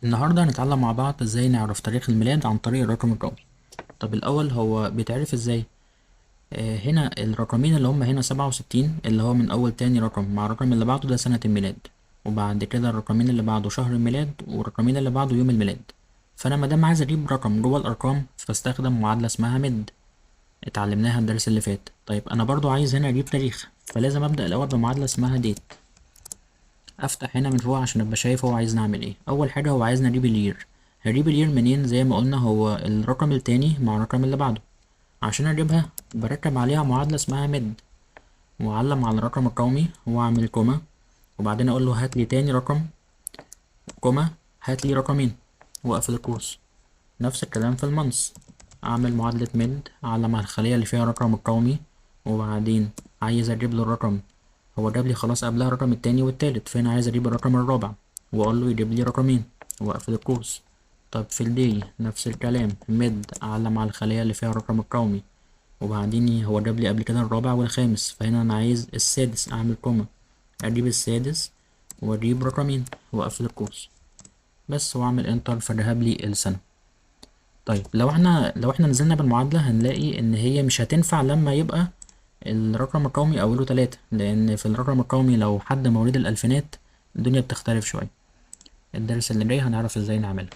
النهاردة هنتعلم مع بعض ازاي نعرف تاريخ الميلاد عن طريق الرقم القومي. طب الأول هو بيتعرف ازاي؟ هنا الرقمين اللي هم هنا 67 اللي هو من أول تاني رقم مع الرقم اللي بعده ده سنة الميلاد، وبعد كده الرقمين اللي بعده شهر الميلاد، والرقمين اللي بعده يوم الميلاد. فأنا مادام عايز أجيب رقم جوه الأرقام فاستخدم معادلة اسمها mid، اتعلمناها الدرس اللي فات. طيب أنا برضو عايز هنا أجيب تاريخ، فلازم أبدأ الأول بمعادلة اسمها date. أفتح هنا من فوق عشان أبقى شايف هو عايزني أعمل إيه. أول حاجة هو عايزني أجيب ال year. هجيب ال year منين؟ زي ما قلنا هو الرقم التاني مع الرقم اللي بعده. عشان أجيبها بركب عليها معادلة اسمها mid، وأعلم على الرقم القومي وأعمل comma، وبعدين أقول له هات لي تاني رقم comma هات لي رقمين، وأقفل القوس. نفس الكلام في ال month، أعمل معادلة mid، أعلم على الخلية اللي فيها الرقم القومي، وبعدين عايز أجيب له الرقم، هو جاب لي خلاص قبلها الرقم التاني والتالت، فهنا عايز أجيب الرقم الرابع وأقول له يجيب لي رقمين وأقفل القوس. طب في ال day نفس الكلام، mid أعلم على الخلية اللي فيها الرقم القومي، وبعدين هو جاب لي قبل كده الرابع والخامس، فهنا أنا عايز السادس، أعمل comma أجيب السادس وأجيب رقمين وأقفل القوس بس، وأعمل enter فجاب لي السنة. طيب لو احنا نزلنا بالمعادلة هنلاقي إن هي مش هتنفع لما يبقى الرقم القومي أوله 3، لأن في الرقم القومي لو حد مواليد الألفينات الدنيا بتختلف شوية. الدرس اللي جاي هنعرف ازاي نعملها.